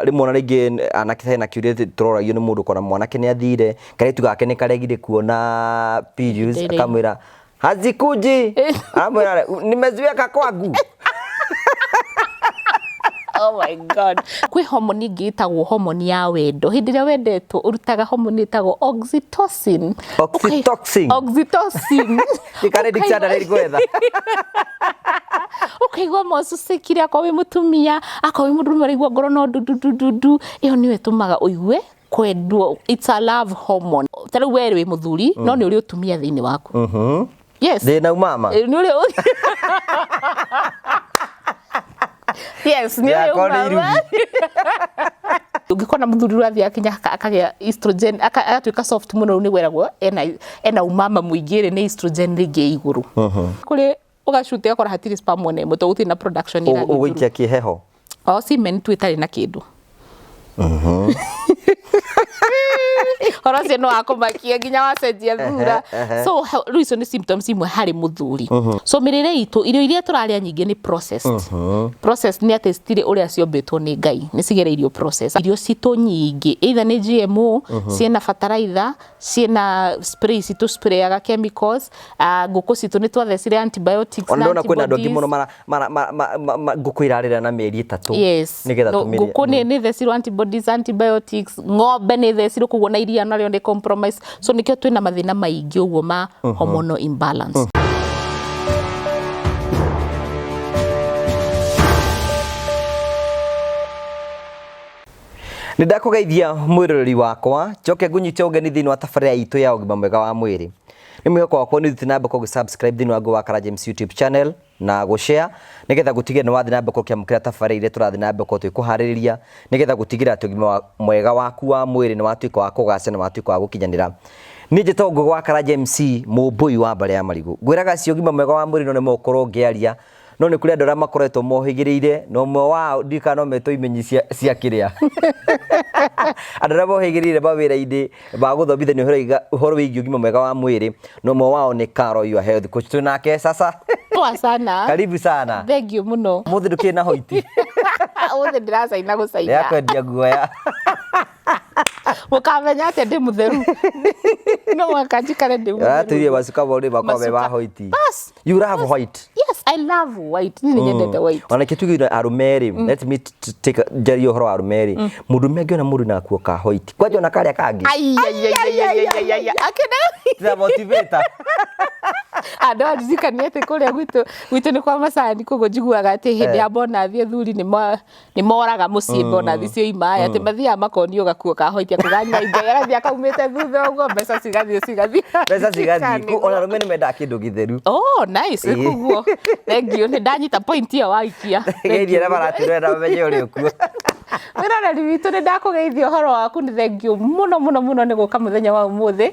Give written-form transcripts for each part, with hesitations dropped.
Rĩmwe ona rĩngĩ anake hena kĩũria tũroragio nĩ mũndũ kona mwanake nĩ athire kairĩtu gake nĩ karegire kuona periods. Ndĩrĩ. Akamwĩra hazikuji, aramwĩra nimeziweka kwangu. Oh my God. Kwĩ homoni ĩngĩ ĩtagwo homoni ya wendo. Hĩndĩ ĩrĩa wendetwo ũrutaga homoni ĩtagwo oxytocin. Oxytocin. Oxytocin. Gĩkarĩ dictionary gwetha. Ũkaigua mocucĩkire akorwo wĩ mũtumia, akorwo wĩ mũndũrũme ũraigua ngoro no ndundundundu. Ĩyo nĩyo ĩtũmaga ũigue kwendwo. It's a love hormone. Ta rĩu we wĩ mũthuri no nĩ ũrĩ ũtumia thĩinĩ waku. Yes. Thĩna umama. Nĩ ũrĩ. Yes, nĩ ũrĩ Yakwa nĩ umama. irugi. Ũngĩkona mũthuri ũrathiĩ akinya akagĩa estrogen agatuĩka soft mũno, rĩu nĩgweragwo ena umama mũingĩ rĩ, nĩ estrogen rĩngĩ ĩ igũrũ. Kũrĩ ũgacute ũgakora hatirĩ sperm ona ĩmwe tondũ gũtirĩ na production ĩrathiĩ through. Ũgũikia kĩheho. O semen tu ĩtarĩ na kĩndũ. Horo ũcio nĩ wakũmakia nginya wacenjia thura. So rĩu icio nĩ symptoms imwe harĩ mũthuri. So mĩrĩre itũ, irio iria tũrarĩa nyingĩ nĩ processed. Processed nĩ atĩ citirĩ ũrĩa ciombĩtwo nĩ Ngai, nĩ cigereirio process. Irio citũ nyingĩ either nĩ GMO, ciĩna fertilizer, ciĩna spray citũ sprayaga chemicals, ngũkũ citũ nĩ twathecire antibiotics Ona na ndona kwĩna andũ angĩ antibodies. mũno ngũkũ irarĩra na mĩeri 3. Yes. Nĩgetha No, tũmĩrĩe. ngũkũ nĩ thecirwo antibodies, antibiotics, ng'ombe nĩ thecirwo, koguo na iria narĩo nĩ compromise. So nĩkĩo twĩna mathĩna maingĩ ũguo ma hormonal imbalance. Nĩ ndakũgeithia mwĩroreri wakwa, njoke ngũnyite ũgeni thĩinĩ wa tabarĩra itũ ya ũgima mwega wa mwĩrĩ. Nĩ mwĩhoko wakwa nĩ ũthiĩte na mbere gũ subscribe thĩinĩ wa Ngũgĩ wa Karanja MC YouTube channel na gũ share nĩgetha gũtigĩrĩra nĩ wathiĩ na mbere gũkĩamũkĩra tabarĩra iria tũrathiĩ na mbere gũkorwo twĩkũharĩrĩria nĩgetha gũtigĩrĩra atĩ ũgima mwega waku wa mwĩrĩ nĩ watuĩka wa kũgacĩra na watuĩka wa gũkinyanĩra. Niĩ njĩtagwo Ngũgĩ wa Karanja MC, mũmbũi wa mbarĩ ya marigũ. Ngwĩraga cio ũgima mwega wa mwĩrĩ no nĩ ũkorwo ngĩaria, no nĩ kũrĩ andũ arĩa makoretwo mohĩgĩrĩire na ũmwe wao ndiũĩ kana no metwo imenyi cia kĩrĩa. Andũ arĩa mohĩgĩrĩire mawĩra-inĩ ma gũthomithania ũhoro wĩgiĩ ũgima mwega wa mwĩrĩ, na ũmwe wao nĩ Carol your health coach. Twĩ nake sasa. Poa sana. Karibu sana. Thank you mũno. Ũmũthĩ ndũkĩrĩ na hoiti. Ũmũthĩ ndĩracaina gũcaina. Ya kwendia guoya. Mũkamenya atĩa ndĩ mũtheru? No mũhaka njikare ndĩ mũtheru. Aratwĩrire macuka morĩ makoragwo me ma hoiti. Bas. You love white. Yes, I love white. Niĩ nĩ nyendete white. Ona kĩ tugire arũme rĩ, let me take njarie ũhoro wa arũme rĩ, mũndũrũme angĩona mũndũ na gakuo ka white, kwanja ona karĩa kangĩ. Ai, ai, ai, ai, ai, ai, ai, ai. Akĩna. Tira motivator. Andũ andirikania atĩ kũrĩa gwitũ nĩ kwa macani, koguo njiguaga atĩ hĩndĩ ya bonathi athuri nĩ moraga mũciĩ bonathi cioima, atĩ mathiaga makonio gakuo ka white akũganyua Ngai agathiĩ akaumĩte thutha ũguo, mbeca cigathiĩ cigathiĩ. Mbeca cigathiĩ. Ona arũme nĩ mendaga kĩndũ gĩtheru. Oh, nice. Koguo thank you, nĩ ndanyita point ĩyo waikia. Geithia arĩa maratwĩrorera mamenye ũrĩ ũkuo. Mwĩroreri witũ, nĩ ndakũgeithia ũhoro waku, nĩ thank you mũno mũno mũno nĩ gũka mũthenya wa ũmũthĩ.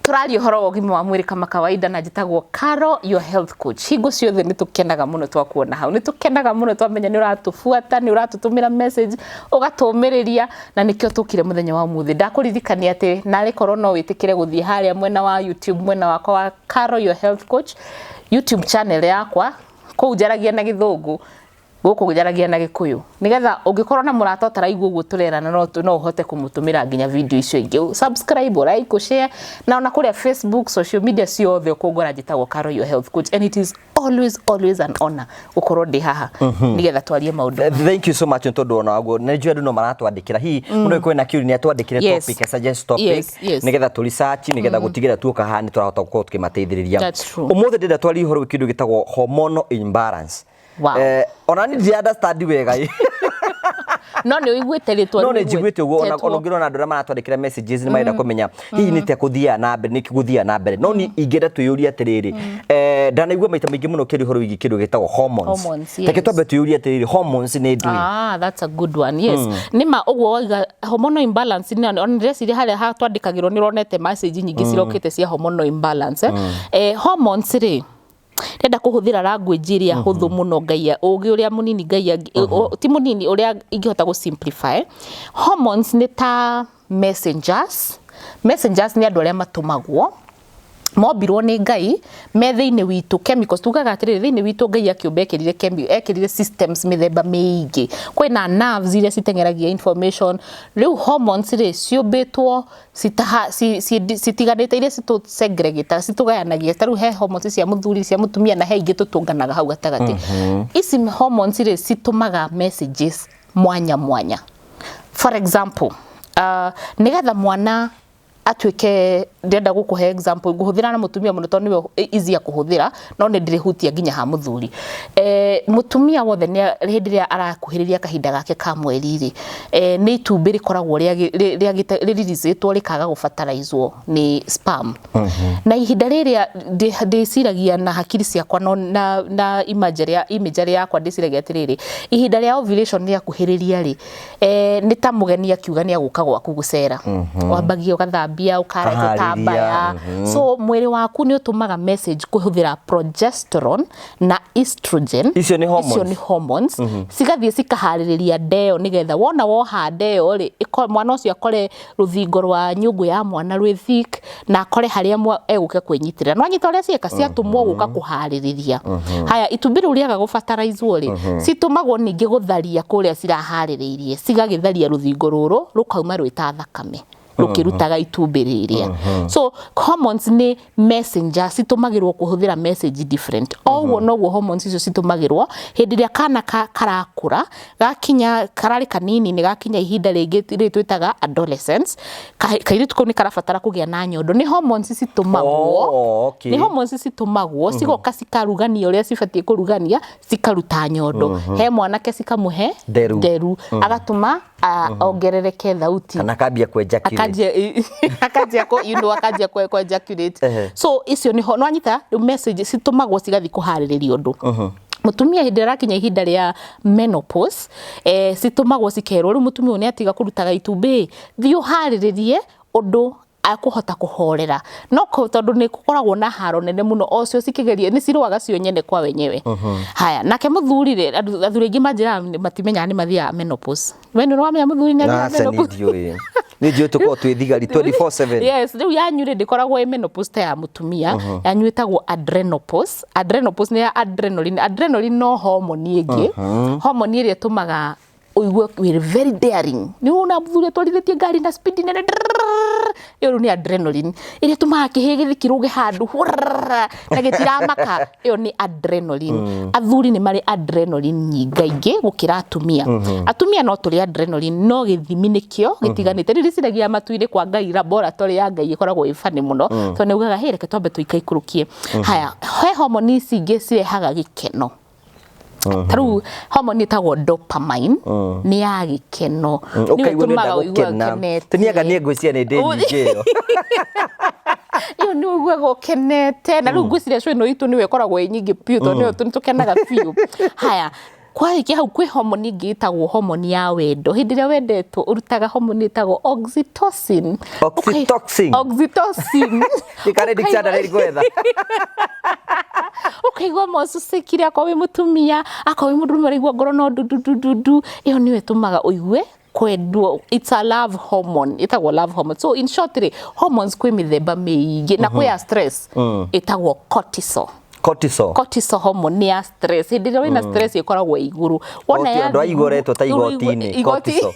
Tũraria ũhoro wa ũgima wa mwĩrĩ kama kawaida, na njĩtagwo Carol your health coach. Hingo ciothe nĩ tũkenaga mũno twakuona hau, nĩ tũkenaga mũno twamenya nĩ ũratũbuata, nĩ ũratũtũmĩra message, ũgatũmĩrĩria, na nĩkĩo tũkire mũthenya wa ũmũthĩ. Ndakũririkania atĩ narĩ korwo no wĩtĩkĩre gũthiĩ harĩa mwena wa YouTube, mwena wakwa wa Carol your health coach YouTube channel yakwa, kũu njaragia na gĩthũngũ, gũkũ njaragia na gĩkũyũ, nĩgetha ũngĩkorwo na mũrata ũtaraigua ũguo tũrerana, no ũhote kũmũtũmĩra nginya video icio ingĩ. Subscribe, like, share, na ona kũrĩa Facebook, social media ciothe ũkũngora njĩtagwo Carol your health coach, and it is always always an honor gũkorwo ndĩ haha nĩgetha twarie maũndũ. Thank you so much nĩ tondũ ona waguo nĩ njũĩ andũ no maratwandĩkĩra, hihi mũndũ kwĩna kĩũria nĩ atwandĩkĩre topic, suggest topic nĩgetha tũ research nĩgetha gũtigĩrĩra tuoka haha nĩ tũrahota gũkorwo tũkĩmateithĩrĩria. That's true. Ũmũthĩ ndĩrenda twarie ũhoro wĩ kĩndũ gĩtagwo hormonal imbalance. Wow. Ona niĩ ndiri understand wega ĩ. No nĩ ũiguĩte rĩtwa. No nĩ njiguĩte ũguo, ona ũngĩrona andũ arĩa maratwandĩkĩra messages nĩ marenda kũmenya hihi nĩ atĩa kũthiaga na mbere, nĩkĩ gũthiaga na mbere. No niĩ ingĩenda twĩyũrie atĩrĩrĩ, ndanaigua maita maingĩ mũno kĩũria ũhoro wĩgiĩ kĩndũ gĩtagwo hormones. Hormones, Reke yes. twambe twĩyũrie atĩrĩrĩ, hormones nĩ ndũĩ? Ah, that's a good one. Yes. Nĩ ma ũguo wauga hormonal imbalance, nĩ ona ndĩreciria harĩa hatwandĩkagĩrwo nĩ ũronete message nyingĩ cirokĩte cia hormonal imbalance. Hormones rĩ, ndĩrenda kũhũthĩra language ĩrĩa hũthũ mũno, Ngai ũgĩ ũrĩa mũnini Ngai ti mũnini ũrĩa ingĩhota gũ simplify. Hormones nĩ ta messengers. Messengers nĩ andũ arĩa matũmagwo Mombirwo nĩ Ngai me thĩinĩ witũ. Chemicals, tugaga atĩrĩrĩ, thĩinĩ witũ Ngai akĩũmba ekĩrire ekĩrire systems mĩthemba mĩingĩ. Kwĩna nerves iria citeng'eragia information. Rĩu hormones rĩ, ciũmbĩtwo citiganĩte, iria citũ segregate, citũgayanagia. Ta rĩu he hormones cia mũthuri, cia mũtumia, na he ingĩ tũtũnganaga hau gatagatĩ. Ici hormones rĩ, citũmaga messages mwanya mwanya. For example, nĩgetha mwana atuĩke, ndĩrenda gũkũhe example ngũhũthĩra na mũtumia mũno tondũ nĩwe easier kũhũthĩra, no nĩ ndĩrĩhutia nginya ha mũthuri. Mũtumia wothe nĩ hĩndĩ ĩrĩa arakuhĩrĩria kahinda gake ka mweri rĩ, nĩ itumbĩ rĩkoragwo rĩririzetwo rĩkaga gũbataraizwo nĩ sperm. Na ihinda rĩrĩa ndĩciragia na hakiri ciakwa, no na imagery yakwa, ndĩciragia atĩrĩrĩ, ihinda rĩa ovulation rĩakuhĩrĩria rĩ, nĩ ta mũgeni akiuga nĩ agũka gwaku gũcera. Wambagia ũgathambia, ũkara Ũkaharĩria, gĩtambaya. So mwĩrĩ waku nĩ ũtũmaga message kũhũthĩra progesterone na estrogen. Icio nĩ hormones? Icio nĩ hormones. Cigathiĩ cikaharĩrĩria ndeo, nĩgetha wona woha ndeo rĩ, mwana ũcio akore rũthingo rwa nyũngũ ya mwana rwĩ thick, na akore harĩa egũka kwĩnyitĩrĩra. No anyita ũrĩa cieka, ciatũmwo gũka kũharĩrĩria. Haya, itumbĩ rĩu rĩaga gũbataraizwo rĩ, citũmagwo ningĩ gũtharia kũrĩa ciraharĩrĩirie, cigagĩtharia rũthingo rũrũ rũkauma rwĩ ta thakame rũkĩrutaga itumbĩ rĩrĩa. So hormones nĩ messenger, citũmagĩrwo kũhũthĩra message different. O ũguo noguo hormones icio citũmagĩrwo hĩndĩ ĩrĩa kana karakũra, gakinya kararĩ kanini, nĩ gakinya ihinda rĩngĩ rĩrĩ twĩtaga adolescence, kairĩtu kau nĩ karabatara kũgĩa na nyondo, nĩ hormones citũmagwo. Nĩ hormones citũmagwo, cigoka cikarugania ũrĩa cibatiĩ kũrugania, cikaruta nyondo. He mwanake cikamũhe nderu. Nderu, agatũma ongerereke thauti. Kana akambia kũ-ejaculate. Akanjia kũ you know akanjia kũ ejaculate. So icio nĩ no anyita rĩu message citũmagwo cigathiĩ kũharĩrĩria ũndũ. Mũtumia hĩndĩ ĩrĩa arakinya ihinda rĩa menopause, citũmagwo cikerwo, rĩu mũtumia ũyũ nĩ atiga kũrutaga itumbĩ, thiĩ ũharĩrĩrie ũndũ akũhota kũhorera. No tondũ nĩ gũkoragwo na haro nene mũno, o cio cikĩgeria nĩ cirũaga cio nyene kwa wenyewe. Haya, nake mũthuri rĩ, athuri aingĩ manjĩraga matimenyaga nĩ mathiaga menopause. We nĩ ũramenya mũthuri nĩ athiaga Aca, menopause? Nĩ ndiũĩ. Nĩ njũĩ tũkoragwo twĩ thigari 24/7. Yes, rĩu yanyu rĩ, ndĩkoragwo ĩ menopause ta ya mũtumia. Yanyu ĩtagwo adrenopause. Adrenopause nĩ ya adrenaline. Adrenaline no hormone ĩngĩ, hormone ĩrĩa ĩtũmaga ũigue wĩ very daring. Nĩ wona mũthuri atwarithĩtie ngari na speed nene drrrr, ĩyo rĩu nĩ adrenaline ĩrĩa ĩtũmaga kĩhĩ gĩthiĩ kĩrũge handũ hurrrr, na gĩtiramaka. Ĩyo nĩ adrenaline. Athuri nĩ marĩ adrenaline nyingaingĩ gũkĩra atumia. Atumia no tũrĩ adrenaline, no gĩthimi nĩkĩo gĩtiganĩte. Rĩu ndĩciragia matu-inĩ kwa Ngai, laboratory ya Ngai ĩkoragwo ĩ funny mũno, tondũ nĩ ugaga, "Hey, reke twambe tũikaikũrũkie." Haya, he hormone ici ingĩ cirehaga gĩkeno. Ta rĩu hormone ĩtagwo dopamine nĩ ya gĩkeno. Nĩyo Ũkaigua nĩ ĩtũmaga ũrenda ũigue gũkena. ũkenete. Tũnianga niĩ ngwĩciria nĩ ndĩ nyingĩ ĩyo. Ĩyo nĩ ũiguaga ũkenete. Na rĩu ngwĩciria show ĩno itũ nĩyo ĩkoragwo ĩ nyingĩ biũ, tondũ nĩyo tũkenaga biũ. Haya, kwarĩkia hau kwĩ hormone ĩngĩ ĩtagwo hormone ya wendo. Hĩndĩ ĩrĩa wendetwo ũrutaga hormone ĩtagwo oxytocin. Oxytocin. Oxytocin. Gĩkarĩ dictionary ngwetha. Ũkaigua mocũcĩkire, akorwo wĩ mũtumia, akorwo wĩ mũndũrũme ũraigua ngoro no ndundu, ĩyo nĩyo ĩtũmaga ũigue kwendwo. It's a love hormone, ĩtagwo love hormone. So in short rĩ, hormones kwĩ mĩthemba mĩingĩ, na kwĩ ya stress ĩtagwo cortisol. Cortisol. Cortisol hormone nĩ ya stress. Hĩndĩ ĩrĩa wĩna stress ĩkoragwo ĩ igũrũ. Wona Corti- ya andũ a igũretwo ta igoti-inĩ, cortisol.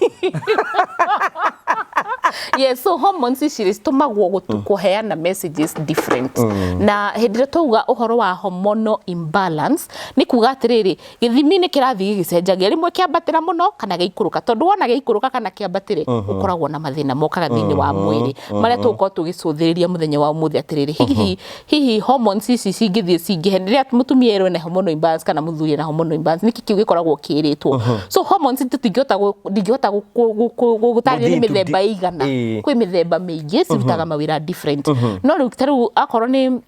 Yes, so hormones ici rĩ, citũmagwo kũheana messages different. Na hĩndĩ ĩrĩa twauga ũhoro wa hormonal imbalance, nĩ kuga atĩrĩrĩ, gĩthimi nĩ kĩrathiĩ gĩgĩcenjagia, rĩmwe kĩambatĩra mũno kana gĩikũrũka. Tondũ wona gĩikũrũka kana kĩambatĩre, ũkoragwo na mathĩna mokaga thĩinĩ wa mwĩrĩ marĩa tũgũkorwo tũgĩcũthĩrĩria mũthenya wa ũmũthĩ, atĩrĩrĩ, hihi hormones ici cingĩthiĩ cingĩhe rĩrĩa mũtumia erwo ena hormonal imbalance kana mũthuri ena hormonal imbalance, nĩkĩ kĩu gĩkoragwo kĩrĩtwo? So hormones tũtingĩhota ndingĩhota gũtarĩria nĩ Gũthiĩ mĩthemba ĩigana. Kwĩ mĩthemba mĩingĩ, cirutaga mawĩra different. No rĩu ta rĩu akorwo nĩ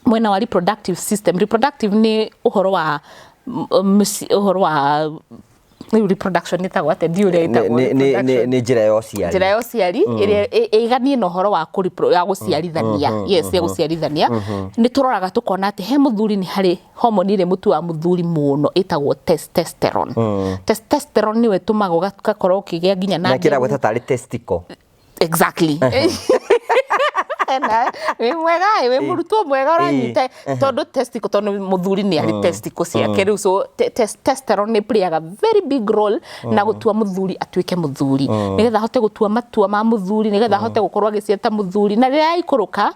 mwena wa reproductive system, reproductive nĩ ũhoro wa ũhoro wa rĩu reproduction ĩtagwo atĩa? Ndiũĩ ũrĩa ĩtagwo. Nĩ Reproduction. Nĩ njĩra ya ũciari. Njĩra ya ũciari ĩrĩa ĩganie na ũhoro wa ya gũciarithania. Yes, ya gũciarithania. Nĩ tũroraga tũkona atĩ he mũthuri nĩ harĩ hormone ĩrĩa mũtu wa mũthuri mũno ĩtagwo testosterone. Testosterone nĩyo ĩtũmaga ũgakorwo ũkĩgĩa nginya na Na kĩragweta nderu. tarĩ testicle. Exactly. Na, wĩ mwega ĩ, wĩ mũrutwo mwega ũranyita tondũ testicle, tondũ mũthuri nĩ arĩ testicle ciake rĩu, so testosterone nĩ playaga very big role na gũtua mũthuri atuĩke mũthuri, nĩgetha ahote gũtua matua ma mũthuri, nĩgetha ahote gũkorwo agĩciata mũthuri. Na rĩrĩa yaikũrũka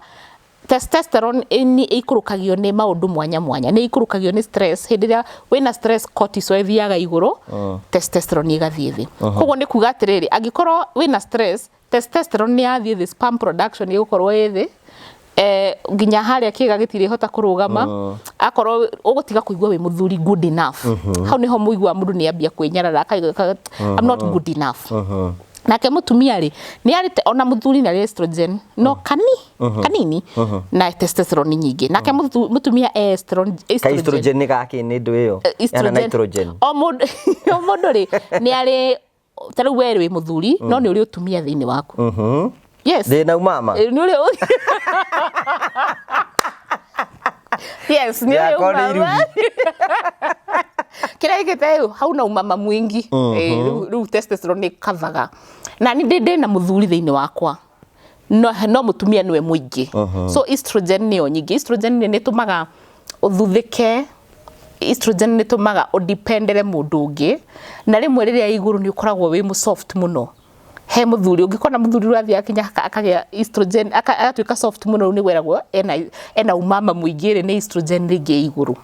testosterone, nĩ ĩikũrũkagio nĩ maũndũ mwanya mwanya. Nĩ ĩikũrũkagio nĩ stress. Hĩndĩ ĩrĩa wĩna stress, cortisol ĩthiaga igũrũ, testosterone ĩgathiĩ thĩ. Koguo nĩ kuga atĩrĩrĩ, angĩkorwo wĩna stress, testosterone nĩ yathiĩ thĩ, sperm production ĩgũkorwo ĩ thĩ, nginya harĩa kĩga gĩtirĩhota kũrũgama. Akorwo ũgũtiga kũigua wĩ mũthuri good enough, hau nĩho mũigua mũndũ nĩ ambia kwĩnyarara, akaiga, "I'm not good enough." Nake mũtumia rĩ, nĩ arĩ ona mũthuri nĩ arĩ estrogen no kanini na testosterone nyingĩ. Nake mũtumia e ka estrogen. Estrogen nĩ gakĩ nĩ ndũ ĩyo yana nitrogen? O mũndũ rĩ, nĩ arĩ, ta rĩu we wĩ mũthuri no nĩ ũrĩ ũtumia thĩinĩ waku. Yes. Thĩna umama. Nĩ ũrĩ, yes, nĩ ũrĩ Yakwa nĩ umama. Irugi. Kĩrĩa gĩkĩte rĩu hau na umama mwingi. Rĩu testosterone nĩ kavaga na nĩ ndĩ na mũthuri thĩinĩ wakwa, no mũtumia nĩwe mũingĩ, so estrogen nĩyo nyingĩ. Estrogen nĩ ĩtũmaga ũthuthĩke, estrogen nĩ ĩtũmaga ũdependere mũndũ ũngĩ, na rĩmwe rĩrĩa igũrũ nĩ ũkoragwo wĩ mũsoft mũno. He mũthuri ũngĩkona mũthuri ũrathiĩ akinya akagĩa estrogen, agatuĩka soft mũno, rĩu nĩ weragwo ena umama mũingĩ rĩ, nĩ estrogen rĩngĩ ĩ igũrũ.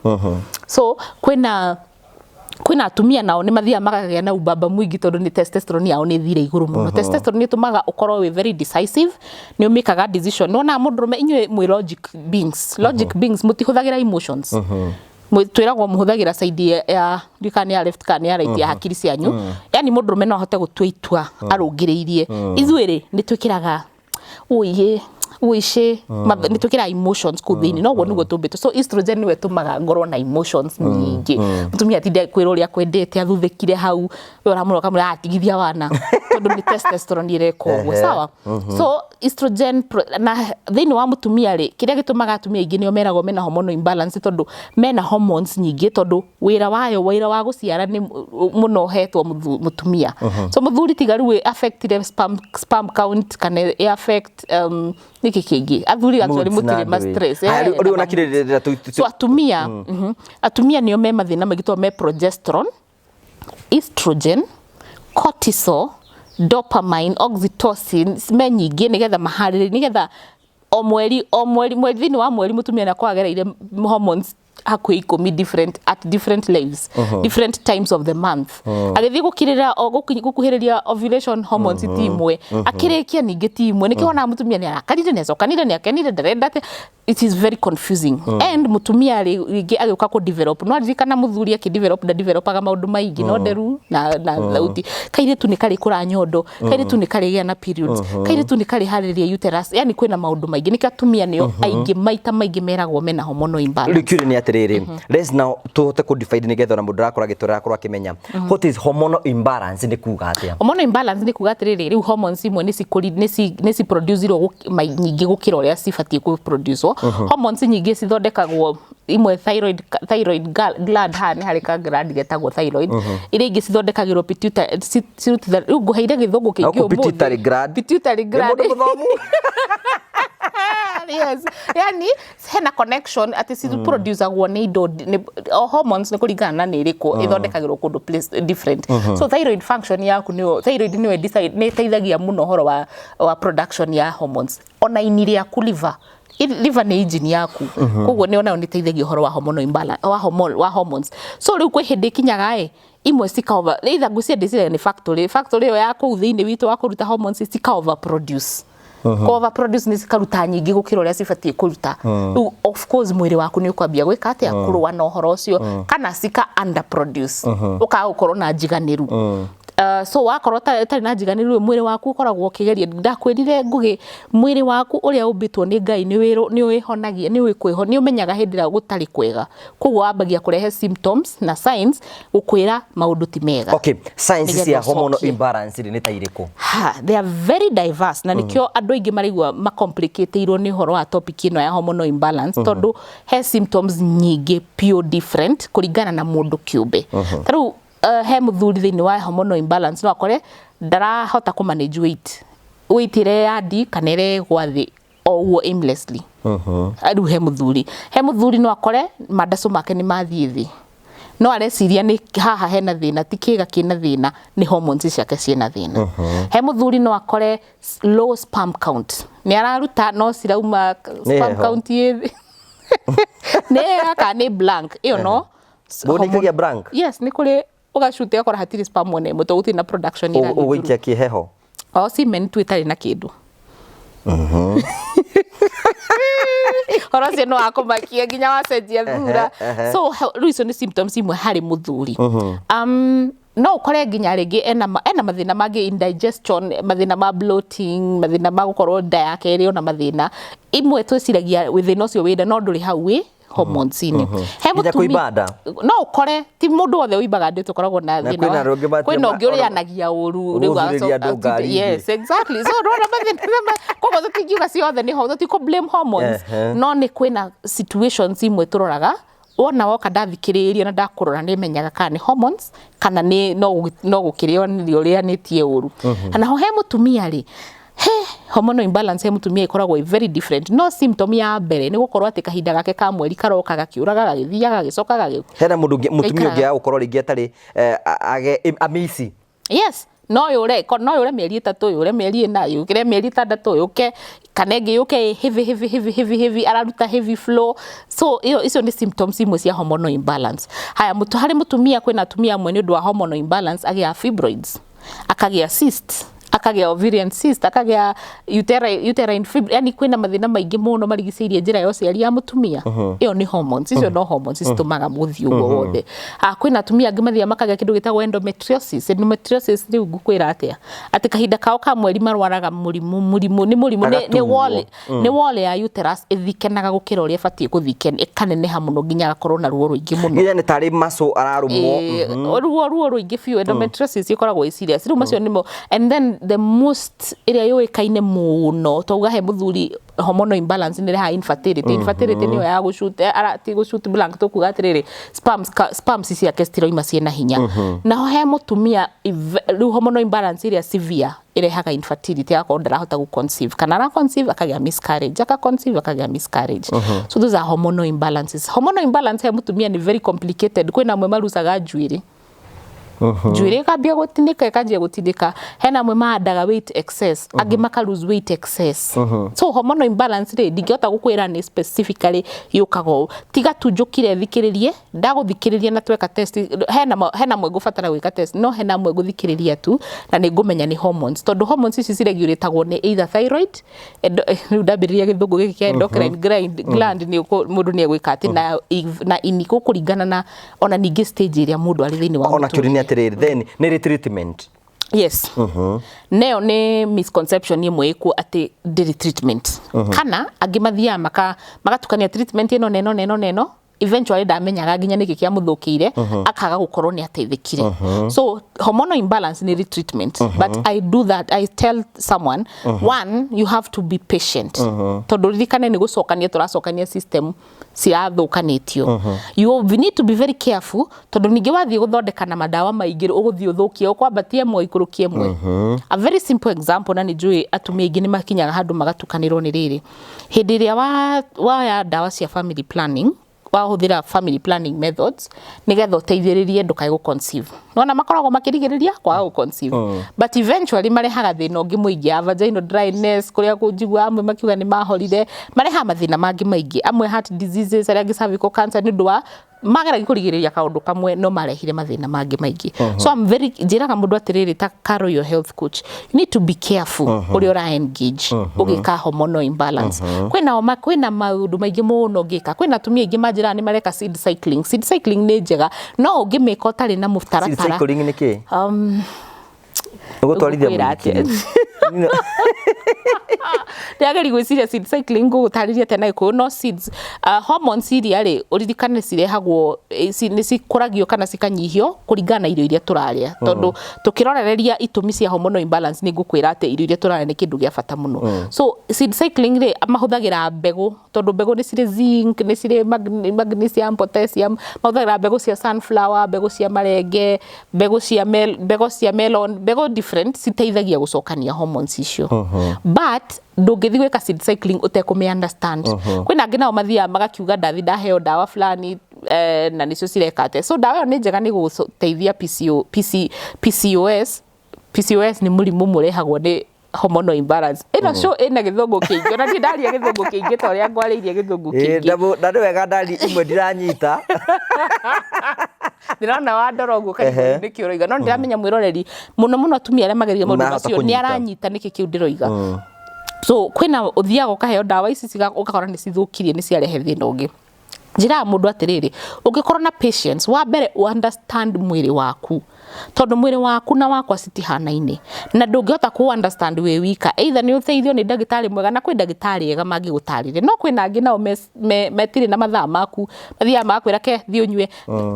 So kwĩna atumia nao nĩ mathiaga makagĩa na ubaba mũingĩ tondũ nĩ testosterone yao nĩ ĩthire igũrũ mũno. Testosterone nĩ ĩtũmaga ũkorwo wĩ very decisive, nĩ ũmĩkaga decision. Nĩwonaga mũndũrũme, inyuĩ mwĩ logic beings, logic beings, mũtihũthagĩra emotions. Twĩragwo mũhũthagĩra side ya ndiũĩ kana nĩ ya left kana nĩ ya right ya hakiri cianyu. Yani mũndũrũme no ahote gũtua itua arũngĩrĩirie. Ithuĩ rĩ, nĩ twĩkĩraga ũiĩ ũici, nĩ twĩkĩraga emotions kũu thĩinĩ, noguo nĩguo tũmbĩtwo. So estrogen nĩwe ĩtũmaga ngorwo na emotions nyingĩ. Mũtumia atinde kwĩrwo ũrĩa akwendete, athuthĩkire hau, we ũramũrora ũkamwĩra, "Atigithia wana," tondũ nĩ testosterone ĩreka ũguo. Sawa. So estrogen na thĩinĩ wa mũtumia rĩ, kĩrĩa gĩtũmaga atumia aingĩ nĩo meragwo mena hormonal imbalance, tondũ mena hormones nyingĩ, tondũ wĩra wayo, wĩra wa gũciara nĩ mũno ũhetwo mũtumia. So mũthuri tiga rĩu affectire sperm count kana ĩ affect nĩkĩ kĩngĩ, athuri actually Moods na mũtirĩ ma ndũĩ. stress. Haya, rĩu na ona ma kĩrĩrĩra so atumia, atumia nĩo me mathĩna maingĩ tondũ me progesterone, estrogen, cortisol, dopamine, oxytocin me nyingĩ, nĩgetha maharĩrĩ, nĩgetha o mweri mweri, thĩinĩ wa mweri mũtumia nĩ akoragwo agereire hormones hakuhĩ 10 different at different levels, different times of the month. Agĩthiĩ gũkirĩra o gũkuhĩrĩria ovulation, hormones ti imwe, akĩrĩkia ningĩ ti imwe. Nĩkĩo wonaga mũtumia nĩ arakarire, nĩ acokanire, nĩ akenire, ndarenda atĩa. It is very confusing. And mũtumia rĩ, rĩngĩ agĩũka kũ develop, no aririkana mũthuri akĩ develop ndadevelopaga maũndũ maingĩ, no nderu na thauti. Kairĩtu nĩ karĩ kũra nyondo, kairĩtu nĩ karĩgĩa na periods, kairĩtu nĩ karĩ harĩrĩria uterus, yani kwĩna maũndũ maingĩ. Nĩkĩo atumia nĩo aingĩ maita maingĩ meragwo mena hormonal imbalance. Rĩu kĩũria nĩ atĩrĩrĩ, let's now tũhote kũ define nĩgetha ona mũndũ arakorwo agĩtũrera akorwo akĩmenya what is hormonal imbalance, nĩ kuga atĩa? Hormonal imbalance nĩ kuga atĩrĩrĩ, rĩu hormones imwe nĩ ciproducirwo nyingĩ gũkĩra ũrĩa cibatiĩ kũproducwo. Hormones nyingĩ cithondekagwo imwe thyroid gland. Haha nĩ harĩ ka gland getagwo thyroid. Iria ingĩ cithondekagĩrwo pituitary, rĩu ngũheire gĩthũngũ kĩingĩ Gũkũ ũmũthĩ. Pituitary gland. Pituitary Nĩ gland. mũndũ mũthomu. Yes, yani hena connection atĩ ciproducagwo nĩ indo o hormones nĩ kũringana na nĩ ĩrĩkũ ĩthondekagĩrwo kũndũ place different. So thyroid function yaku nĩyo, thyroid nĩyo decide, nĩ ĩteithagia mũno ũhoro wa production ya hormones. Ona ini rĩaku, liver, liver nĩ engine yaku, koguo nĩ onayo nĩ ĩteithagia ũhoro wa hormonal imbalance wa hormone, wa hormones. So rĩu kwĩ hĩndĩ ĩkinyaga ĩ imwe cika over, either ngwĩciria, ndĩciria nĩ factory ĩyo ya kũu thĩinĩ witũ wa kũruta hormones cika over produce. Ko over produce nĩ cikaruta nyingĩ gũkĩra ũrĩa cibatiĩ kũruta. Rĩu of course mwĩrĩ waku nĩ ũkwambia gwĩka atĩa? Kũrũa na ũhoro ũcio. Kana cika under produce, ũkaga gũkorwo na njiganĩru. So wakorwo ũtarĩ na njiganĩru, mwĩrĩ waku ũkoragwo ũkĩgeria. Ndakwĩrire ngũgĩ, mwĩrĩ waku ũrĩa ũmbĩtwo nĩ Ngai nĩ wĩhonagia, nĩ ũĩ kwĩho, nĩ ũmenyaga hĩndĩ ĩrĩa gũtarĩ kwega, koguo wambagia kũrehe symptoms na signs gũkwĩra maũndũ ti mega. Okay, signs Nĩgetha cia hormonal ũcokie. imbalance rĩ, nĩ ta irĩkũ? Ha, they are very diverse, na nikio andũ aingĩ maraigua macomplicatĩirwo nĩ ũhoro wa topic ĩno ya hormonal imbalance, tondũ he symptoms nyingĩ pure different kũringana na mũndũ kĩũmbe. Ta rĩu he mũthuri thĩinĩ wa hormonal imbalance no akore ndarahota kũ manage weight, weight ĩrĩa ya ndi kana ĩrĩa ĩgwa thĩ. O ũguo aimlessly. Rĩu he mũthuri no akore mandacu make nĩ mathiĩ thĩ, no areciria nĩ haha hena thĩna, ti kĩga kĩna thĩna, nĩ hormones ciake ciĩna thĩna. He mũthuri no akore low sperm count, nĩ araruta no cirauma sperm heho. count ĩ thĩ, nĩ kana nĩ blank ĩyo no Mũndũ nĩikagia blank? Yes, nĩ kũrĩ ũgacuta ũgakora hatirĩ sperm ona ĩmwe, tondũ gũtirĩ na production ĩrathiĩ through. Ũgũikia kĩheho. O semen tu ĩtarĩ na kĩndũ. Horo ũcio nĩ wakũmakia nginya wacenjia thura. So rĩu icio nĩ symptoms imwe harĩ mũthuri. No ũkore nginya rĩngĩ ena mathĩna mangĩ, indigestion, mathĩna ma bloating, mathĩna ma gũkorwo nda yake ĩrĩ ona mathĩna. Imwe twĩciragia thĩna ũcio wĩ nda, no ndũrĩ hau, wĩ hormones-inĩ. He Nginya mũtumia- kũimba nda? No ũkore ti mũndũ wothe ũimbaga ndĩ tũkoragwo na Na thĩna kwĩna andũ angĩ kwĩna ũngĩ ũrĩanagia ũru rĩu Gũthurĩria andũ ngari-inĩ. Yes, exactly. So ndũrona mathĩna koguo tũtingiuga ciothe nĩ tũtikũ blame hormones, no nĩ kwĩna situations imwe tũroraga. Wona woka ndathikĩrĩria na ndakũrora, nĩ menyaga kana nĩ hormones kana nĩ no gũkĩrĩo nĩ ũrĩanĩtie ũru. Naho he mũtumia rĩ, he hormonal imbalance he mũtumia ĩkoragwo ĩ very different, no symptom ya mbere nĩ gũkorwo atĩ kahinda gake ka mweri karoka gakĩũraga, gagĩthiaga, gagĩcoka Hena mũndũ mũtumia Gaikaraga. ũngĩ agũkorwo rĩngĩ atarĩ age amici. Yes, no yũre no yũre mĩeri 3, yũre mĩeri 4, yũkĩre mĩeri 6, yũke kana ĩngĩ yũke ĩ heavy, heavy, heavy, heavy, heavy, araruta heavy flow. So ĩyo icio nĩ symptoms imwe cia hormonal imbalance. Haya, harĩ mũtumia, kwĩna atumia amwe nĩ ũndũ wa hormonal imbalance agĩa fibroids, akagĩa cyst, akagĩa ovarian cyst, akagĩa uterine fibroid, yani kwĩna mathĩna maingĩ mũno marigicĩirie njĩra ya ũciari ya mũtumia. Ĩyo nĩ hormones, icio no hormones citũmaga mũthiĩ ũguo wothe. Ah, kwĩna atumia angĩ mathiaga makagĩa kĩndũ gĩtagwo endometriosis. Endometriosis rĩu ngũkwĩra atĩa, atĩ kahinda kao ka mweri marwaraga mũrimũ nĩ mũrimũ nĩ Agaturwo. Wall ya uterus ĩthikenaga gũkĩra ũrĩa ĩbatiĩ gũthiken, ĩkaneneha mũno nginya agakorwo na ruo rũingĩ mũno. Nginya nĩ tarĩ muscle ararũmwo. Ruo rũingĩ biũ. Endometriosis ĩkoragwo ĩ serious. Rĩu macio nĩmo, and then the most ĩrĩa yũĩkaine mũno, twauga he mũthuri hormonal imbalance nĩ ĩrehaga infertility. Infertility nĩyo ya gũshoot ti gũshoot blank, tũkuga atĩrĩrĩ, sperms ciake citiroima ciĩna hinya. Naho he mũtumia rĩu hormonal imbalance ĩrĩa severe ĩrehaga infertility, agakorwo ndarahota gũ conceive, kana ara conceive akagĩa miscarriage, aka conceive akagĩa miscarriage. So those are hormonal imbalances. Hormonal imbalance he mũtumia nĩ very complicated. Kwĩna amwe marucaga njuĩrĩ, njuĩrĩ ĩkambia gũtinĩka, ĩkanjia gũtinĩka. Hena amwe maandaga weight excess, angĩ maka lose weight excess. So hormonal imbalance rĩ, ndingĩhota gũkwĩra nĩ specifically yũkaga ũũ, tiga tu njũkire thikĩrĩrie, ndagũthikĩrĩria na tweka test. Hena mwe ngũbatara gwĩka test, no hena mwe ngũthikĩrĩria tu na nĩ ngũmenya nĩ hormones, tondũ hormones ici ciregulatagwo nĩ either thyroid, rĩu ndambĩrĩria gĩthũngũ gĩkĩ kĩa endocrine gland nĩ mũndũ nĩ egwĩka atĩ na ini gũkũringana na ona ningĩ stage ĩrĩa mũndũ arĩ thĩinĩ wa Ona kĩũria nĩ mũtũrĩre. Atĩrĩrĩ, then nĩ rĩ treatment? Yes, neyo nĩ misconception ĩmwe ĩkuo atĩ ndĩrĩ treatment, kana angĩ mathiaga magatukania treatment ĩno na ĩno na ĩno na ĩno. Eventually ndamenyaga nginya nĩkĩ kĩamũthũkĩire, akaga gũkorwo nĩ ateithĩkire. So hormonal imbalance nĩ treatment, but I do that, I tell someone, one, you have to be patient, tondũ ririkane nĩ gũcokania tũracokania system cirathũkanĩtio. You need to be very careful, tondũ ningĩ wathiĩ gũthondeka na madawa maingĩ, ũgũthiĩ ũthũkie, ũkwambatia ĩmwe, ũikũrũkie ĩmwe. A very simple example, na nĩ njũĩ atumia aingĩ nĩ makinyaga handũ magatukanĩrwo, nĩ rĩrĩ: hĩndĩ ĩrĩa waya ndawa cia family planning, wahũthĩra family planning methods nĩgetha ũteithĩrĩrie ndũkae gũ conceive, nona makoragwo makĩrigĩrĩria kwaga gũ conceive, but eventually marehaga thĩna ũngĩ mũingĩ ya vaginal dryness, kũrĩa kũnjigua amwe makiuga nĩ mahorire. Marehaga mathĩna mangĩ maingĩ, amwe heart diseases, arĩa angĩ cervical cancer, nĩ ũndũ wa mageragia kũrigĩrĩria kaũndũ kamwe no marehire mathĩna mangĩ maingĩ. So I'm very, njĩraga mũndũ atĩrĩrĩ, ta Carol, your health coach, you need to be careful ũrĩa ũra engage ũgĩka hormonal imbalance. Kwĩna maũndũ maingĩ mũno ũngĩka. Kwĩna atumia aingĩ manjĩraga nĩ mareka seed cycling. Seed cycling nĩ njega, no ũngĩmĩka ũtarĩ na Seed mũtaratara. Cycling nĩ kĩ? Nĩ gũtwarithia Ngũkwĩra atĩa? mũithikiri? Ndĩrageri gwĩciria seed cycling ngũgũtarĩria atĩa na Gĩkũyũ, no seeds, hormones iria rĩ, ũririkane cirehagwo nĩ cikũragio kana cikanyihio kũringana na irio iria tũrarĩa, tondũ tũkĩrorereria itũmi cia hormonal imbalance, nĩ ngũkwĩra atĩ irio iria tũrarĩa nĩ kĩndũ gĩa bata mũno. So seed cycling rĩ, mahũthagĩra mbegũ, tondũ mbegũ nĩ cirĩ zinc, nĩ cirĩ magnesium, potassium. Mahũthagĩra mbegũ cia sunflower, mbegũ cia marenge, mbegũ cia melon, mbegũ different citeithagia gũcokania hormones icio, but Ndũngĩthiĩ gwĩka seed cycling ũtekũmĩ understand. Kwĩna angĩ nao mathiaga magakiuga, "Ndathi ndaheo ndawa fulani, na nĩcio cireka atĩa." So ndawa ĩyo nĩ njega, nĩ gũteithia PCO, PC, PCOS. PCOS nĩ mũrimũ mũrehagwo nĩ hormonal imbalance. Ĩno show ĩna gĩthũngũ kĩingĩ, ona niĩ ndaria gĩthũngũ kĩingĩ ta ũrĩa ngwarĩirie gĩthũngũ kĩingĩ. Na nĩ wega ndari imwe ndiranyita. Ndĩrona wandora ũguo karigũ nĩkĩ ũroiga, no ndĩramenya mwĩroreri, mũno mũno atumia arĩa magereire maũndũ Marahota macio, nĩ kũnyita. aranyita nĩkĩ kĩu ndĩroiga. So kwĩna ũthiaga ũkaheo ndawa ici, ũgakora nĩ cithũkirie, nĩ ciarehe thĩna ũngĩ. Njĩraga mũndũ atĩrĩrĩ, ũngĩkorwo na patience, wa mbere understand mwĩrĩ waku, tondũ mwĩrĩ waku na wakwa citihanaine, na ndũngĩhota kũ understand wĩ wika. Either nĩ ũteithio nĩ ndagĩtarĩ mwega, na kwĩ ndagĩtarĩ ega mangĩgũtarĩria, no kwĩna angĩ nao metirĩ na mathaa maku, mathiaga magakwĩra, "Ke thiĩ ũnyue,"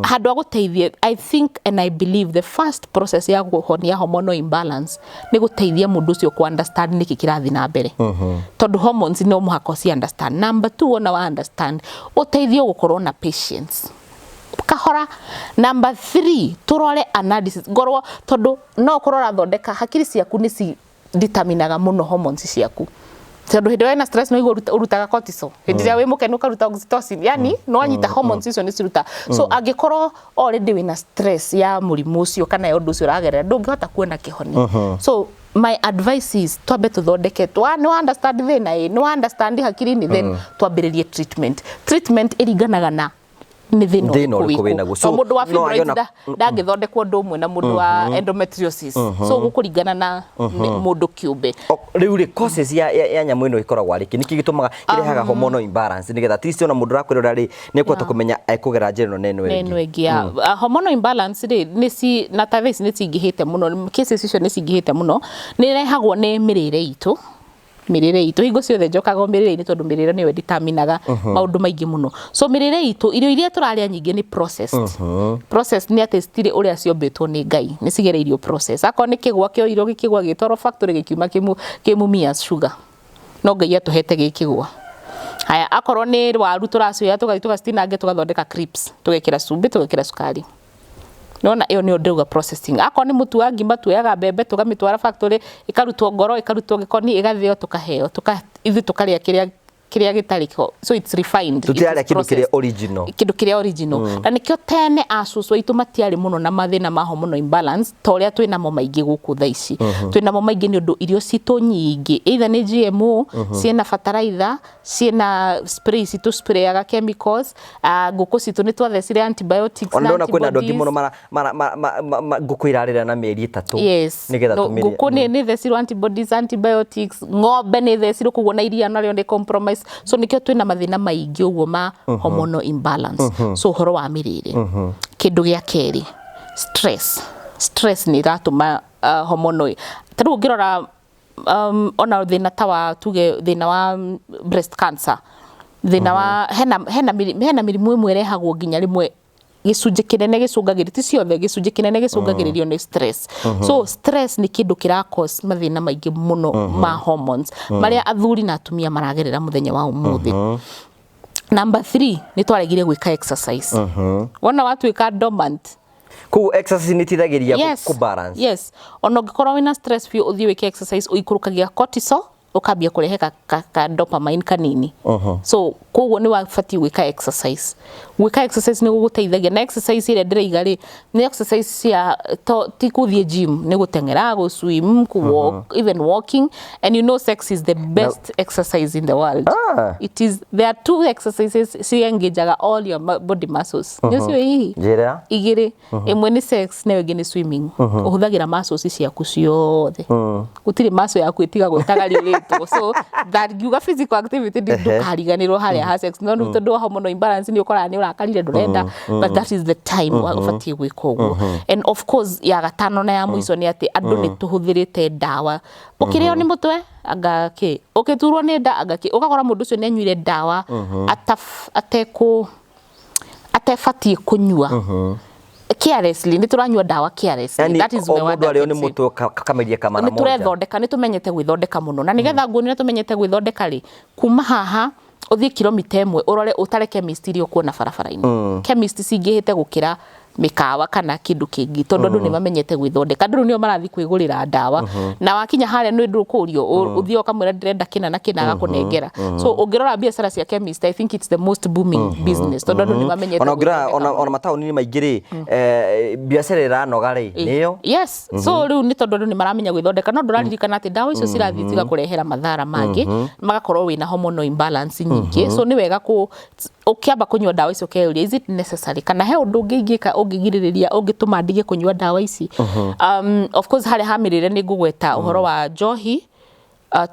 handũ agũteithie. I think and I believe the first process ya kũhonia hormonal imbalance nĩ gũteithia mũndũ ũcio kũ understand nĩkĩ kĩrathiĩ na mbere, tondũ hormones no mũhaka ũci understand. Number two, ona wa understand, ũteithio gũkorwo na patience kahora. Number three, turore analysis ngorwo, tondu no ũkorwo ũrathondeka hakiri ciaku nĩ ci determinaga mũno hormones ciaku, tondũ hĩndĩ ĩrĩa wĩna stress no ũrutaga cortisol, hĩndĩ ĩrĩa wĩ mũkenu ũkaruta oxytocin, yani no wanyita hormones icio nĩ ciruta. So angĩkorwo already wĩna stress ya mũrimũ ũcio kana ya ũndũ ũcio ũragerera, ndũngĩhota kuona kĩhonia. So my advice is twambe tũthondeke twa nĩ wa understand thĩna, ĩ nĩ wa understand hakiri-inĩ, then twambĩrĩrie treatment. Treatment ĩringanaga na nĩ thĩna Thĩna ũrĩkũ ũrĩkũ wĩkũ. wĩnaguo. So So, mũndũ wa no fibroids ndangĩthondekwo ũndũ ũmwe na mũndũ wa endometriosis, so gũkũringana na mũndũ kĩũmbe. Rĩu rĩ, causes ya nyamũ ĩno ĩkoragwo arĩ kĩ? Nĩkĩ gĩtũmaga kĩrehaga hormonal imbalance, nĩgetha at least ona mũndũ ũrakwĩrora rĩ, nĩ ekũhota kũmenya ekũgera njĩra ĩno na ĩno na ĩngĩ? Ĩno ĩngĩ ya hormonal imbalance rĩ, nĩ ci na ta thaa ici nĩ cingĩhĩte mũno, cases icio nĩ cingĩhĩte mũno. Nĩ ĩrehagwo nĩ mĩrĩre itũ. Mĩrĩre itũ, hingo ciothe njokaga o mĩrĩre-inĩ, tondũ mĩrĩre nĩyo ĩdeterminaga maũndũ maingĩ mũno. So mĩrĩre itũ, irio iria tũrarĩa nyingĩ nĩ processed. Processed nĩ atĩ citirĩ ũrĩa ciombĩtwo nĩ Ngai, nĩ cigereirio process. Akorwo nĩ kĩgwa kĩoirwo gĩkĩgwa gĩtwarwo factory, gĩkiuma kĩ Mumias Sugar, no Ngai atũhete gĩkĩgwa. Haya, akorwo nĩ waru tũracioya, tũgathiĩ tũgacitinangia, tũgathondeka crisps, tũgekĩra cumbĩ, tũgekĩra cukari. Nona ĩyo nĩyo ndĩrauga processing. Akorwo nĩ mũtu wa ngima, tuoyaga mbembe, tũgamĩtwara factory, ĩkarutwo ngoro, ĩkarutwo gĩkoni, ĩgathĩo, tũkaheo, ithuĩ tũkarĩa kĩrĩa gĩtarĩ ko. So it's refined. It is Tũtirarĩa kĩndũ kĩrĩa processed. Original. Kĩndũ kĩrĩa original. Na nĩkĩo tene acũcũ aitũ matiarĩ mũno na mathĩna ma hormonal imbalance ta ũrĩa twĩnamo maingĩ gũkũ thaa ici. Twĩnamo maingĩ nĩ ũndũ irio citũ nyingĩ either nĩ GMO, ciĩna fertilizer, ciĩna spray, citũ sprayaga chemicals, ngũkũ citũ nĩ twathecire antibiotics Ona na ndona kwĩna andũ angĩ antibodies. mũno ngũkũ irarĩra na mĩeri 3 nĩgetha No, tũmĩrĩe. Ngũkũ nĩ thecirwo antibodies, antibiotics, ng'ombe nĩ thecirwo, koguo na iria narĩo nĩ compromise. So nĩkĩo twĩna mathĩna maingĩ ũguo ma hormonal imbalance. So ũhoro wa mĩrĩre. Kĩndũ gĩa kerĩ, stress. Stress nĩ ĩratũma hormonal, ta rĩu ũngĩrora ona thĩna ta wa, tuge, thĩna wa breast cancer, thĩna wa hena mĩrimũ ĩmwe ĩrehagwo nginya rĩmwe gĩcunjĩ kĩnene gĩcũngagĩrĩrio, ti ciothe, gĩcunjĩ kĩnene gĩcũngagĩrĩrio nĩ stress. So stress nĩ kĩndũ kĩra cause mathĩna maingĩ mũno ma hormones marĩa athuri na atumia maragerera mũthenya wa ũmũthĩ. Number three, nĩ twaregire gwĩka exercise. Wona watuĩka dormant. Koguo exercise nĩ iteithagĩrĩria kũ balance. Yes, ona ũngĩkorwo wĩna stress biũ, ũthiĩ wĩke exercise, ũikũrũkagia cortisol, ũkambia kũrehe ka dopamine kanini. So koguo nĩ wabatiĩ gwĩka exercise. Gwĩka exercise nĩ gũgũteithagia. Na exercise ĩrĩa ndĩraiga rĩ, nĩ exercise cia ti gũthiĩ gym, nĩ gũteng'era, gũ swim, kũ walk, even walking. And you know sex is the best exercise in the world. It is. There are two exercises ci engageaga all your body muscles. Nĩ ũcio hihi? Njĩra. Igĩrĩ. Ĩmwe nĩ sex, nayo ĩngĩ nĩ swimming. Ũhũthagĩra muscles ciaku ciothe, gũtirĩ muscle yaku ĩtigagwo ĩtagariũrĩtwo. So that ngiuga physical activity, ndũkariganĩrwo harĩa ha sex. No rĩu tondũ wa hormonal imbalance, nĩ ũkoraga nĩ ũrakarire, ndũrenda, but that is the time ũbatiĩ gwĩka ũguo. And of course, ya gatano na ya mũico nĩ atĩ andũ nĩ tũhũthĩrĩte ndawa. Ũkĩrĩo nĩ mũtwe anga kĩ, ũkĩturwo nĩ nda anga kĩ, ũgakora mũndũ ũcio nĩ anyuire ndawa atekũ atebatiĩ kũnyua, carelessly. Nĩ tũranyua ndawa carelessly. Yani That is o my word mũndũ I arĩo can nĩ say. mũtwe kameria kamara Nĩ moja. tũrethondeka, nĩ tũmenyete gwĩthondeka mũno. Na nĩgetha nguonie ũrĩa tũmenyete gwĩthondeka rĩ, kuma haha ũthiĩ kilomita 1, ũrore ũtare chemist iria ũkuona barabara-inĩ. Chemist cingĩhĩte gũkĩra Mĩkawa kana kĩndũ kĩngĩ, tondũ andũ nĩ mamenyete gwĩthondeka. Andũ rĩu nĩo marathiĩ kwĩgũrĩra ndawa, na wakinya harĩa nĩ ndũkũrio, ũthiĩ ũkamwĩra ndĩrenda kĩna na kĩna, agakũnengera. So ũngĩrora biacara cia chemist, I think it's the most booming business, tondũ andũ nĩ mamenyete Ona ũngĩrora gwĩthondeka. Ona mataũni-inĩ maingĩ rĩ, biacara ĩranoga rĩ nĩyo. Yes, so rĩu nĩ tondũ andũ nĩ maramenya gwĩthondeka, no ndũraririkana atĩ ndawa icio cirathiĩ cigakũrehera mathara mangĩ, magakorwo wĩna hormonal imbalance nyingĩ. So nĩ wega kũ ũkĩamba kũnyua ndawa icio ũkeyũria, is it necessary, kana he ũndũ ũngĩ ingĩka ũngĩgirĩrĩria, ũngĩtũma ndige kũnyua ndawa ici? Of course, harĩa ha mĩrĩre nĩ ngũgweta ũhoro wa njohi,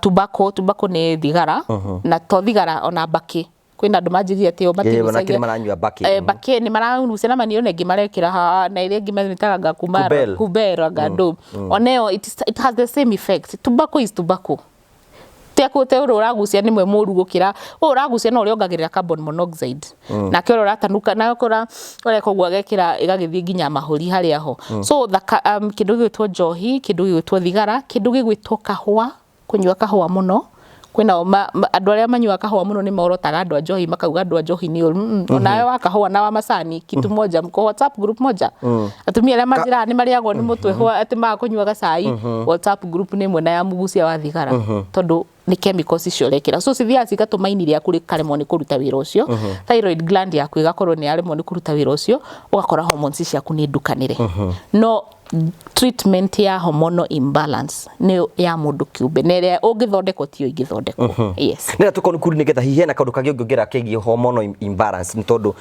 tobacco. Tobacco nĩ thigara, na to thigara, ona mbakĩ. Kwĩna andũ manjĩrire atĩ o onake nĩ maranyua mbakĩ. Mbakĩ nĩ maragucia na maniũrũ, na ĩngĩ marekĩra haha, na ĩrĩa ĩngĩ mamĩtaga nga kuma Kubel. Kubel anga ndũ oneyo it has the same effect. Tobacco is tobacco. Te ũrĩa ũragucia nĩ mwe mũru gũkĩra ũyũ ũragucia, no ũrĩa ongagĩrĩra carbon monoxide, nake ũrĩa ũratanuka, nake ũrĩa ũreka ũguo agekĩra, ĩgagĩthiĩ nginya mahũri harĩa ho. So kĩndũ gĩgwĩtwo njohi, kĩndũ gĩgwĩtwo thigara, kĩndũ gĩgwĩtwo kahũa, kũnyua kahũa mũno. Kwĩna andũ arĩa manyuaga kahũa mũno nĩ morotaga andũ a njohi, makauga andũ a njohi nĩ ũru. Onawe wa kahũa na wa macani kitu moja, mko WhatsApp group moja. Atumia arĩa manjĩraga nĩ marĩagwo nĩ mũtwe atĩ maga kũnyua gacai, WhatsApp group nĩ ĩmwe na ya mũgucia wa thigara, tondũ nĩ chemicals icio ũrekĩra. So cithiaga cigatũma ini rĩaku rĩkaremwo nĩ kũruta wĩra ũcio, thyroid gland yaku ĩgakorwo nĩ yaremwo nĩ kũruta wĩra ũcio, ũgakora hormones ciaku nĩ ndukanĩre. No treatment ya hormonal imbalance nĩ ya mũndũ kĩũmbe, na ĩrĩa ũngĩthondekwo tiyo ingĩthondekwo, yes. Nĩgetha tũkonkuru, nĩgetha hihi hena kaũndũ kangĩ ũngĩongera kegiĩ hormonal imbalance, nĩ tondũ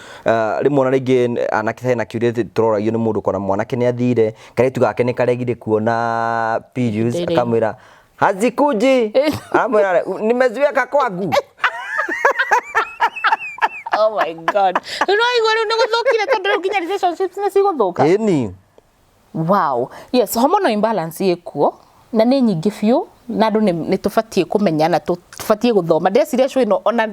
rĩmwe ona rĩngĩ anake, hena kĩũria tũroragio nĩ mũndũ kona mwanake nĩ athire, kairĩtu gake nĩ karegire kuona periods, akamwĩra hazikuji, aramwĩra nimeziweka kwangu. Oh my God, rĩu no igua rĩu nĩ gũthũkire, tondũ rĩu nginya relationships nĩ cigũthũka. Ĩni. Wow, yes, hormonal imbalance ĩkuo na nĩ nyingĩ biũ, na andũ nĩ tũbatiĩ kũmenya na tũbatiĩ gũthoma. Ndĩreciria show ĩno ona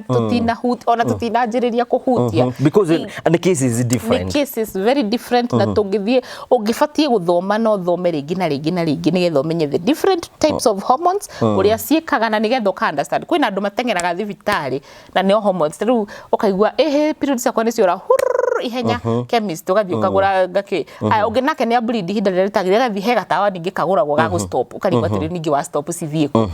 ona tũtinanjĩrĩria kũhutia. Because the case is different. The case is very different, na tũngĩthiĩ ũngĩbatiĩ gũthoma no ũthome rĩngĩ na rĩngĩ na rĩngĩ, nĩgetha ũmenye the different types of hormones, ũrĩa ciĩkaga, na nĩgetha ũka understand. Kwĩna andũ mateng'eraga thibitarĩ na nĩo hormones. Rĩu ũkaigua ĩhĩ, periods ciakwa nĩ ciora hurr ihenya, chemist ũgathiĩ ũkagũra ngakĩ. Aya, ũngĩ nake nĩ bleed ihinda rĩrĩa rĩtagĩrĩire, agathiĩ he gatawa ningĩ kagũragwo ga gũ stop, ũkarigwo atĩrĩ, ningĩ wa stop cithiĩ kũ?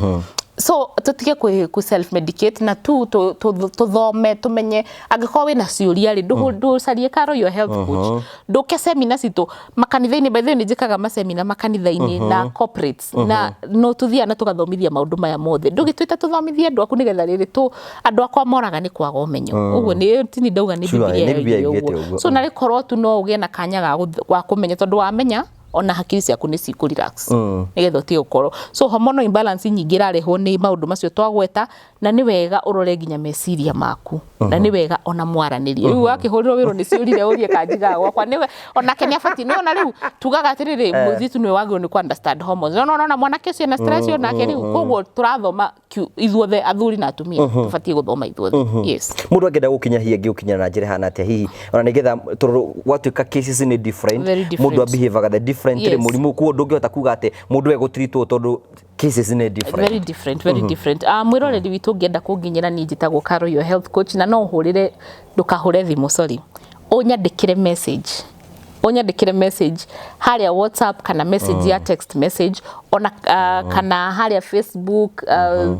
So tũtige kũ self medicate, na tu tũthome tũmenye. Angĩkorwo wĩna ciũria rĩ, ndũcarie Caro your health coach, ndũke seminar citũ makanitha-inĩ. By the way, nĩ njĩkaga masemina makanitha-inĩ na corporates, na no tũthiaga na tũgathomithia maũndũ maya mothe. Ndũgĩtwĩte tũthomithie andũ aku, nĩgetha rĩrĩ tũ andũ akwa moraga nĩ kwaga ũmenyo. Ũguo nĩ tini ndauga nĩ Bibilia nĩ Bibilia yoigire yugĩte ũguo. Ũguo. So narĩ korwo tu no ũgĩe na kanya ga kũmenya, tondũ wamenya ona hakiri ciaku nĩ cikũ relax, nĩgetha ũtige gũkorwo. So hormonal imbalance nyingĩ ĩrarehwo nĩ maũndũ macio twagweta, na nĩ wega ũrore nginya meciria maku, na nĩ wega ona mwaranĩrie. Rĩu wakĩhũrĩrwo wĩrwo nĩ ciũrire, ũrie kanjigaga gwakwa nĩwe onake nĩ abatiĩ nĩ ona. Rĩu tugaga atĩrĩrĩ, mũirĩtu nĩwe wagĩrĩirwo nĩ kũ understand hormones, no no mwanake ũcio ena stress onake. Rĩu koguo tũrathoma ithuothe, athuri na atumia, tũbatiĩ gũthoma ithuothe, yes. Mũndũ angĩenda gũkinya, hihi angĩgũkinya na njĩra ĩhana atĩa, hihi ona nĩgetha tondũ gwatuĩka cases nĩ different, Very different. Mũndũ abehavaga the different rĩ, mũrimũ koguo ndũngĩhota kuga atĩ mũndũ egũtreatwo, tondũ cases nĩ different. Very different, very different. Mwĩroreri witũ, ũngĩenda kũnginyĩra, niĩ njĩtagwo Caro your health coach, na no ũhũrĩre, ndũkahũre thimũ, sorry, ũnyandĩkĩre message, ũnyandĩkĩre message harĩa WhatsApp, kana message ya text message ona kana harĩa Facebook,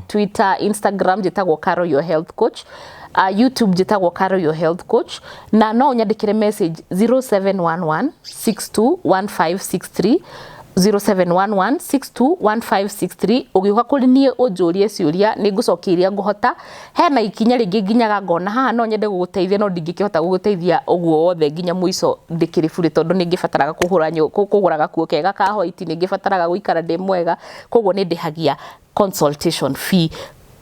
Twitter, Instagram, njĩtagwo Caro your health coach. YouTube njĩtagwo Caro your health coach, na no ũnyandĩkĩre message 0711 621563, 0711621563. Ũgĩũka kũrĩ niĩ ũnjũrie ciũria, nĩ ngũcokia iria ngũhota. Hena ikinya rĩngĩ nginyaga ngona haha no nyende gũgũteithia, no ndingĩkĩhota gũgũteithia ũguo wothe nginya mũico ndĩkĩrĩ burĩ, tondũ nĩ ngĩbataraga kũgũra gakuo kega ka white, nĩ ngĩbataraga gũikara ndĩ mwega, koguo nĩ ndĩhagia consultation fee.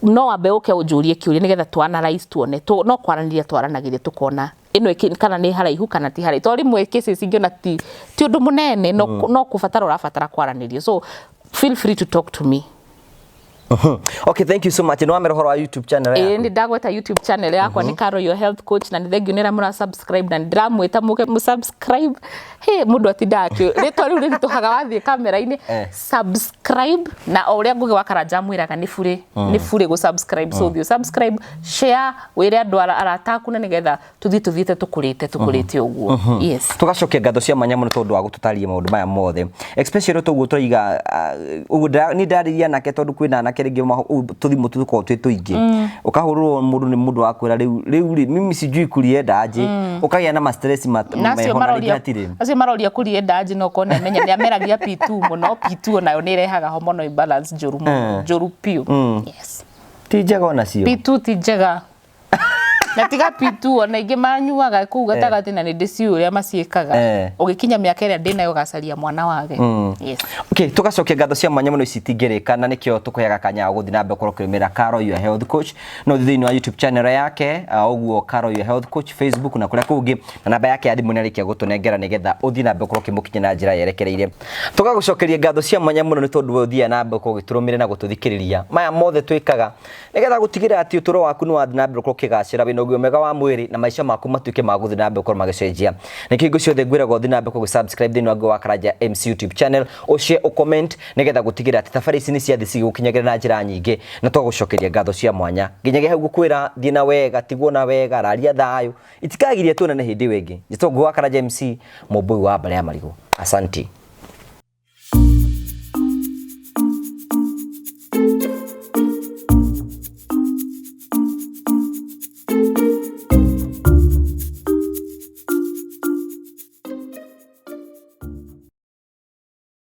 No wambe ũke ũnjũrie kĩũria, nĩgetha tu analyze tuone no kwaranĩria twaranagĩria, tukona ĩno kana nĩ haraihu kana ti haraihu, tondũ rĩmwe cases ingĩona ti ũndũ mũnene, no kũbatara ũrabatara kwaranĩria. So feel free to talk to me. Okay, thank you so much. Nĩ wamera ũhoro wa YouTube channel Ĩĩ, yaku? nĩ ndagweta YouTube channel yakwa nĩ Caro Your Health Coach, na nĩ thengiũ nĩ arĩa mũra subscribe, na nĩ ndĩramwĩta mũke mũ subscribe. Hĩ, mũndũ atindaga akĩ rĩtwa rĩu rĩritũhaga wathiĩ kamera-inĩ. Subscribe, na o ũrĩa Ngũgĩ wa Karanja amwĩraga nĩ burĩ, nĩ burĩ gũ subscribe. So thiĩ subscribe, share, wĩre andũ arata aku, na nĩgetha tũthiĩ tũthiĩte tũkũrĩte tũkũrĩte ũguo. Yes. Tugacokia ngatho cia mwanya mũno tondũ wa gũtũtarĩria maũndũ maya mothe, especially toguo tũraiga ũguo niĩ ndarĩria anake, tondũ kwĩna anake rĩngĩ tũthimũ tũkoragwo twĩ tũingĩ, ũkahũrĩrwo mũndũ nĩ mũndũ wakwĩra, rĩu rĩu rĩ, mimi sijui kulienda aje, ũkagĩa na ma stress Na acio meho na rĩngĩ maroria hatirĩ. Acio maroria kũrienda anji, no korwo nĩamenya nĩ ameragia P2 mũno. P2 onayo nĩ ĩrehaga hormonal imbalance njũru mũno, njũru biũ, yes. Ti njega onacio. P2 ti njega, na tiga P2, ona ingĩ manyuaga kũu gatagatĩ, na nĩ ndĩciũĩ ũrĩa maciĩkaga. Ũgĩkinya mĩaka ĩrĩa ndĩnayo, ũgacaria mwana wage, yes. Okay, tugacokia ngatho cia mwanya mũno, ici itingĩrĩka, na nĩkĩo tũkũheaga kanya ga gũthiĩ na mbere gũkorwo ũkĩrũmĩrĩra Caro Your Health Coach. No ũthiĩ thĩinĩ wa YouTube channel yake, ũguo Caro Your Health Coach, Facebook na kũrĩa kũngĩ, na namba yake ya thimũ nĩarĩkia gũtũnengera nĩgetha ũthiĩ na mbere gũkorwo ũkĩmũkinya na njĩra yerekereire. Tũgagũcokeria ngatho cia mwanya mũno nĩ tondũ we ũthiaga na mbere gũkorwo ũgĩtũrũmĩrĩra na gũtũthikĩrĩria. Maya mothe twĩkaga nĩgetha gũtigĩrĩra atĩ ũtũũro waku nĩ wathiĩ na mbere gũkorwo ũkĩgacĩra, wĩna ũgima mwega wa mwĩrĩ, na maica maku matuĩke ma gũthiĩ na mbere gũkorwo magĩcenjia. Nĩkĩo hingo ciothe ngwĩraga ũthiĩ na mbere gũkorwo subscribe thĩinĩ wa Ngũgĩ wa Karanja MC YouTube channel, ũshare, ũcomment, nĩgetha gũtigĩrĩra atĩ thabarĩ ici nĩ ciathiĩ cigĩgũkinyagĩra na njĩra nyingĩ, na twagũcokeria ngatho cia mwanya. Nginyagia hau ngũkwĩra thiĩ na wega, tigwo na wega, raria thayũ, itikagiria tuonane hĩndĩ ĩyo ĩngĩ. Njĩtagwo Ngũgĩ wa Karanja MC, mũmbũi wa mbarĩ ya marigũ. Asanti.